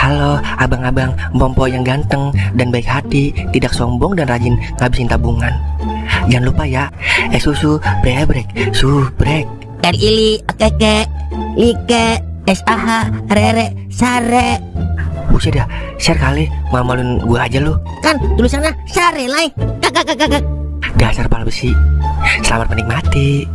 Halo abang-abang Bompo yang ganteng dan baik hati, tidak sombong dan rajin ngabisin tabungan. Jangan lupa ya, susu brebrek, subrek. Ili, okeke, like, SAH, rere, sare. Buset dah, share kali, malu-maluin gua aja lu. Kan tulisannya sare lai. Kakak. Dasar pala besi. Selamat menikmati.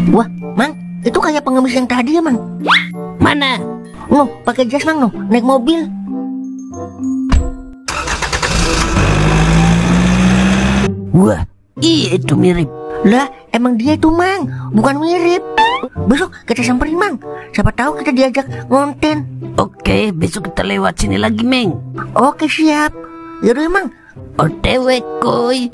Wah, Mang, itu kayak pengemis yang tadi ya, Mang. Mana? Pakai jas, Mang, naik mobil. Wah, iya itu mirip. Lah, emang dia itu, Mang, bukan mirip. Besok kita samperin, Mang. Siapa tahu kita diajak ngonten. Oke, besok kita lewat sini lagi, Meng. Oke, siap. Yaudah, Mang. OTW, kuy.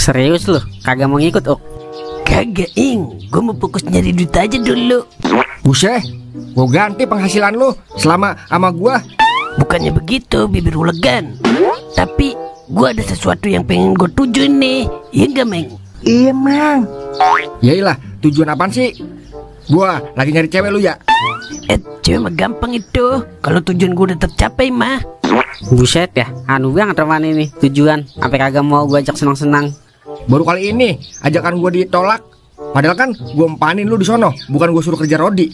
Serius lu? Kagak mau ngikut, Ok? Kagak, Ing. Gue mau fokus nyari duit aja dulu. Buset, gue ganti penghasilan lu selama sama gua. Bukannya begitu, bibir ulegan. Tapi gue ada sesuatu yang pengen gue tuju nih. Iya gak, Meng? Iya, Mang. Yailah, tujuan apaan sih? Gua lagi nyari cewek lu ya. Cewek mah gampang itu. Kalau tujuan gue udah tercapai mah. Buset ya, anu banget teman ini tujuan. Sampai kagak mau gue ajak senang-senang. Baru kali ini ajakan gua ditolak. Padahal kan gua empanin lu di sono, bukan gua suruh kerja rodi.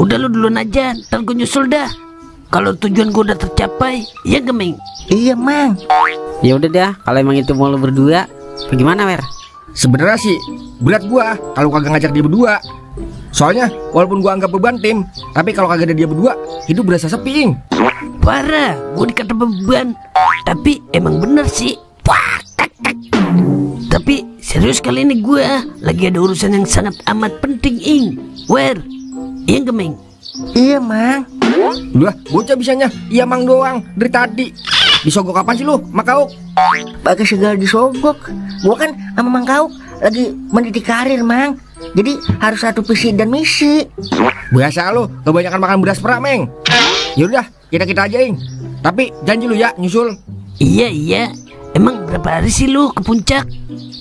Udah lu duluan aja, ntar gue nyusul dah. Kalau tujuan gue udah tercapai, ya Gemeng? Iya, Mang. Ya udah dah, kalau emang itu mau lu berdua, bagaimana, Wer? Sebenarnya sih berat gua kalau kagak ngajak dia berdua. Soalnya walaupun gua anggap beban tim, tapi kalau kagak ada dia berdua, hidup berasa sepi, Ing. Parah, gue dikata beban. Tapi emang bener sih. Wah, tapi serius kali ini gue lagi ada urusan yang sangat amat penting, Ing. Wer, iya Gemeng? Iya, Mang. Udah, bocah bisanya iya Mang doang dari tadi. Disogok kapan sih lu, Makauk? Pakai segala disogok. Gua kan sama Mang Kauk lagi mendidik karir, Mang. Jadi harus satu visi dan misi. Biasa lu kebanyakan makan beras perak, Meng. Yaudah, kita aja, Ing. Tapi janji lu ya nyusul. Iya. Emang berapa hari sih lu ke puncak?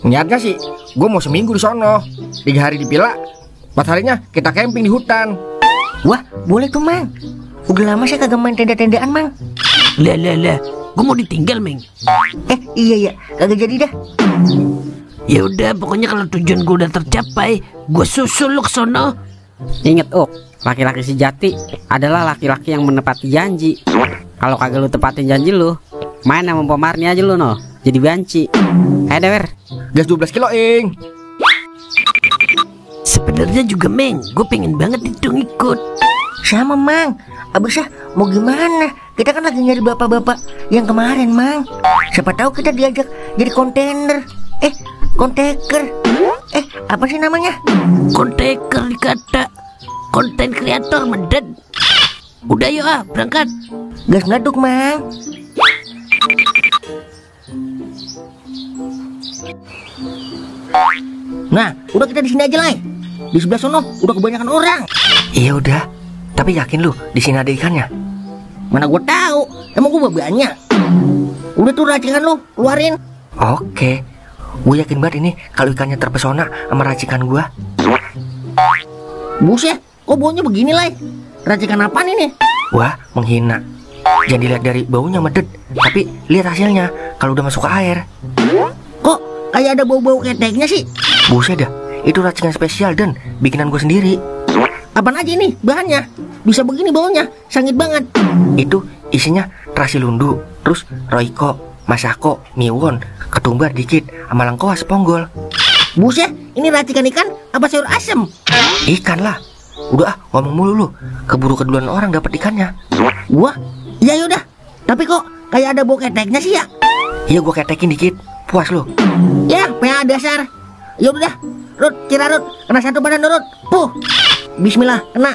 Niatnya sih gue mau seminggu di sono, 3 hari di Pila, 4 harinya kita camping di hutan. Wah, boleh tuh, Mang. Udah lama saya kagak main tenda-tendaan, Mang. Lah, gue mau ditinggal, Meng. Iya, kagak jadi dah. Ya udah, pokoknya kalau tujuan gue udah tercapai, gue susul lu ke sono. Ingat, Ok, laki-laki sejati adalah laki-laki yang menepati janji. Kalau kagak lu tepatin janji lu, main sama pemarni aja lu, no. Jadi banci. Ayo Wer. Gas 12 kilo, Ing. Sebenarnya juga, Meng, gue pengen banget itu ngikut. Sama, Mang. Abisnya mau gimana? Kita kan lagi nyari bapak-bapak yang kemarin, Mang. Siapa tahu kita diajak jadi kontainer. Konteker. Apa sih namanya? Konteker dikata. Konten kreator meded. Udah yuk berangkat. Gas ngaduk, Mang. Nah, udah kita di sini aja lah. Di sebelah sono udah kebanyakan orang. Iya udah, tapi yakin lu di sini ada ikannya? Mana gua tahu, emang gua banyak. Udah tuh racikan lu, keluarin. Oke, gue yakin banget ini kalau ikannya terpesona sama racikan gua. Buset, kok baunya begini lah? Racikan apaan ini? Wah, menghina. Jangan dilihat dari baunya medet, tapi lihat hasilnya kalau udah masuk ke air. Kok kayak ada bau-bau keteknya sih? Buset dah, itu racikan spesial dan bikinan gue sendiri. Apaan aja ini bahannya? Bisa begini baunya, sangit banget. Itu isinya terasi lundu, terus roiko, masako, miwon, ketumbar dikit, sama lengkoas ponggol. Buset, ini racikan ikan apa sayur asem? Ikan lah. Udah ngomong mulu lu, keburu keduluan orang dapat ikannya. Wah, ya yaudah. Tapi kok kayak ada bau keteknya sih ya? Iya, gue ketekin dikit. Puas lu? Ya, PA dasar. Ya udah, Rut, kira Rut, kena satu badan Rut. Puh. Bismillah, kena.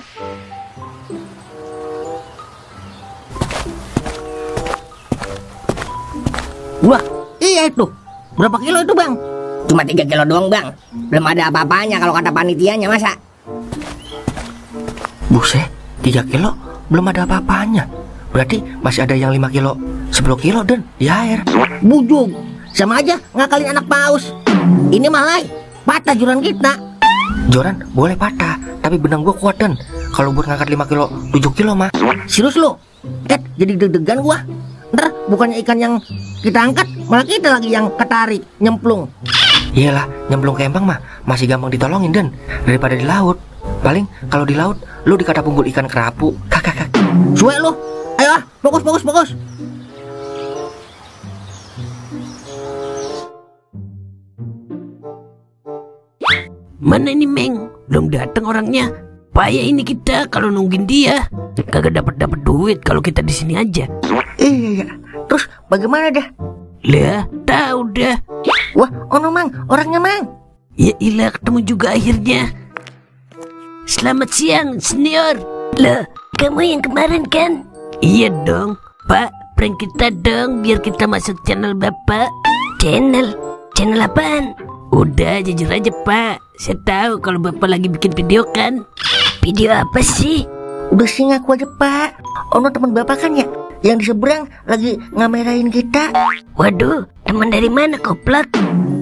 Wah, iya itu. Berapa kilo itu, Bang? Cuma 3 kilo doang bang. Belum ada apa-apanya kalau kata panitianya masa. Buset, 3 kilo belum ada apa-apanya. Berarti masih ada yang 5 kilo, 10 kilo dan di air. Bujung, sama aja ngakalin anak paus. Ini malah patah joran kita. Joran boleh patah, tapi benang gua kuat dan kalau buat ngangkat 5 kilo, 7 kilo mah. Serius lu? Jadi deg-degan gua. Ntar bukannya ikan yang kita angkat, malah kita lagi yang ketarik, nyemplung. Iyalah, nyemplung ke empang mah masih gampang ditolongin dan daripada di laut. Paling kalau di laut lu dikata punggul ikan kerapu. Kakak. Suwe lu. Ayo ah, fokus. Mana ini Meng? Belum datang orangnya. Payah ini kita kalau nungguin dia. Kagak dapat duit kalau kita di sini aja. Iya. Terus bagaimana dah? Lah, tahu dah. Wah, ono mang, orangnya mang. Ya ilah, ketemu juga akhirnya. Selamat siang, senior. Lah, kamu yang kemarin kan? Iya dong, Pak. Prank kita dong, biar kita masuk channel Bapak. Channel apaan? Udah, jujur aja Pak. Saya tahu kalau Bapak lagi bikin video kan. Video apa sih? Udah sih ngaku aja Pak. Ono teman Bapak kan ya, yang di seberang lagi ngamerain kita. Waduh, teman dari mana koplak?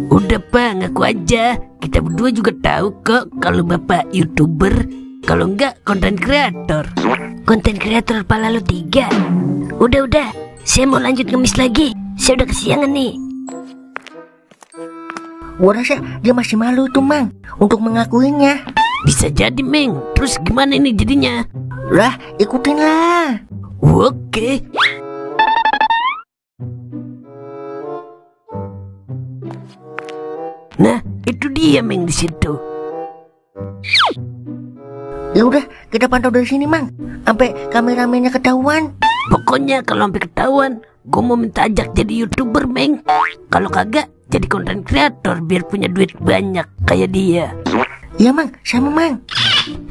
Udah Pak, ngaku aja. Kita berdua juga tahu kok kalau Bapak YouTuber, kalau enggak konten kreator. Konten kreator pala lu 3. Udah, saya mau lanjut ngemis lagi. Saya udah kesiangan nih. Gua rasa dia masih malu tuh mang untuk mengakuinya. Bisa jadi Meng. Terus gimana ini jadinya? Lah, ikutin lah. Oke. Nah, itu dia Meng di situ. Ya udah, kita pantau dari sini mang, sampai kameramennya ketahuan. Pokoknya kalau sampai ketahuan, gue mau minta ajak jadi YouTuber Meng. Kalau kagak, jadi konten kreator biar punya duit banyak kayak dia. Iya mang, sama mang.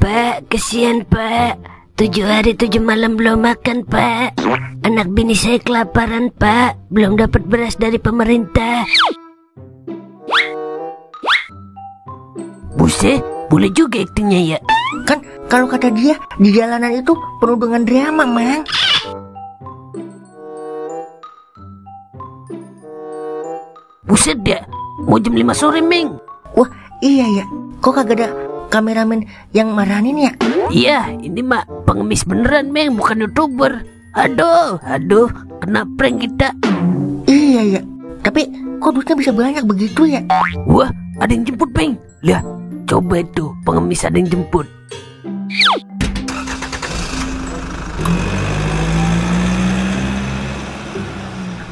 Pak, kesian Pak. 7 hari 7 malam belum makan Pak. Anak bini saya kelaparan Pak. Belum dapat beras dari pemerintah. Buset, boleh juga aktingnya ya. Kan kalau kata dia di jalanan itu penuh dengan drama mang. Buset dah, mau jam 5 sore Meng. Wah iya ya, kok kagak ada kameramen yang marahin ya? Iya, ini mah pengemis beneran Meng, bukan YouTuber. Aduh, kena prank kita. Iya ya, tapi kok duitnya bisa banyak begitu ya? Wah, ada yang jemput Meng. Lihat, coba itu pengemis ada yang jemput.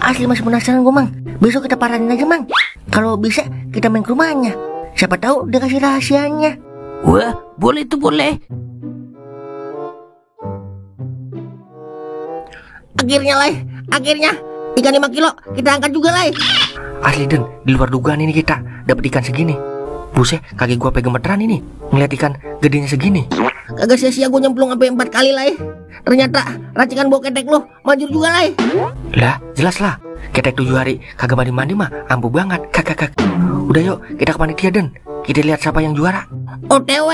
Asli masih penasaran gue mang. Besok kita parahin aja mang. Kalau bisa kita main ke rumahnya. Siapa tahu dia kasih rahasianya. Wah, boleh tuh boleh. Akhirnya ikan 5 kilo kita angkat juga lah. Asli Den, di luar dugaan ini kita dapat ikan segini. Buset, kaki gua pegang gemeteran ini ngeliat ikan gedenya segini. Kagak sia-sia gue nyemplung sampai 4 kali lah. Ternyata racikan bau ketek lu manjur juga lah. Lah, jelas lah. Ketek 7 hari kagak mandi-mandi mah ampuh banget. Kakak. Udah yuk, kita ke panitia Den. Kita lihat siapa yang juara. OTW.